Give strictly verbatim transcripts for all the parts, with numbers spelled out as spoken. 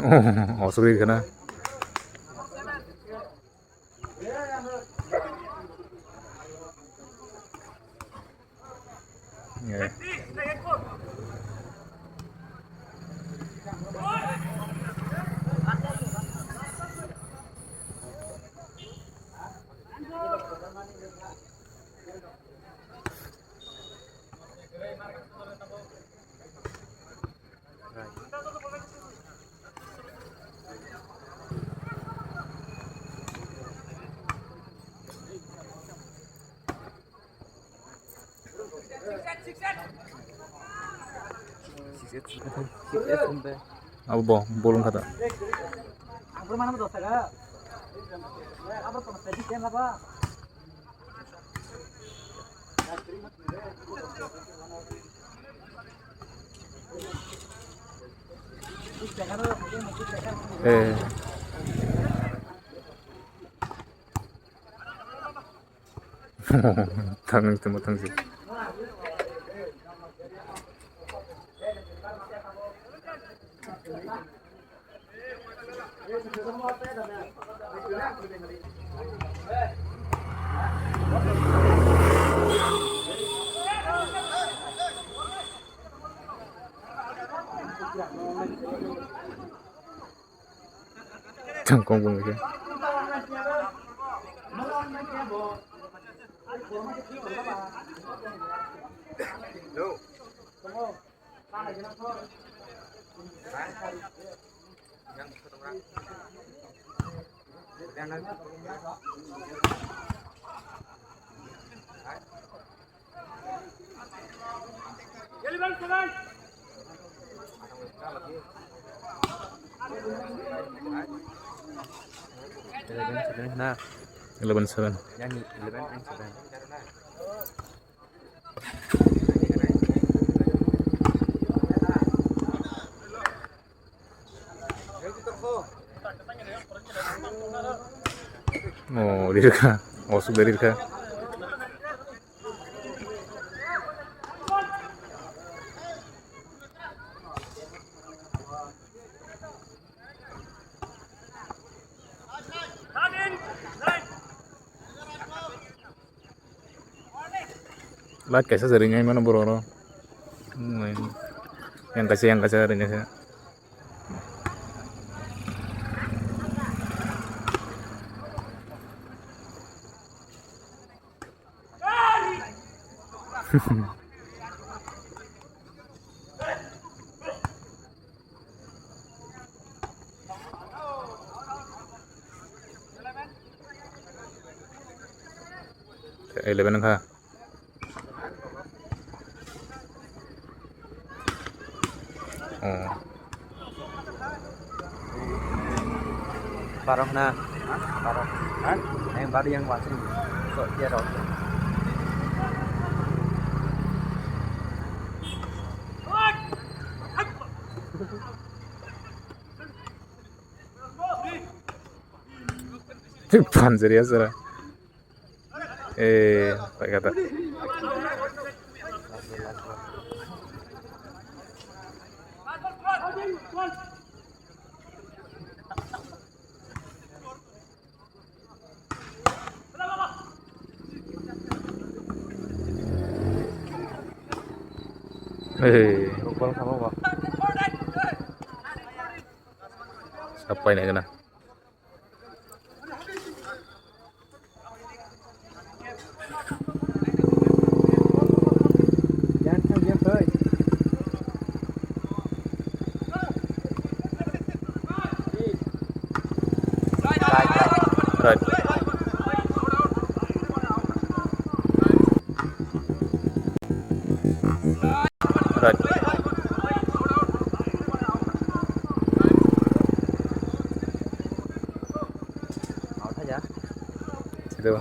Osugri khana. Abo bo, bolong kata. Eh. Thang nang tongma thang si. Thang kong bung khe. Eleven seven na. Eleven seven. Yani eleven and seven. Oh, rirka. Oh, sudah rirka. Light kaisa se ringnai mano borok rok. Yang kaisa, yang kaisa ringnai se. Eleven wngkha. Oh. Barok na. Barok. Yang baru yang masuk. Sok dia rok. Panjari asara. Eh, paikata. Eh. Sapai naikana. Right. Right. Sida.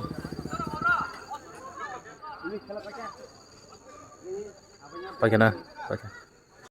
Paikha na, paikha.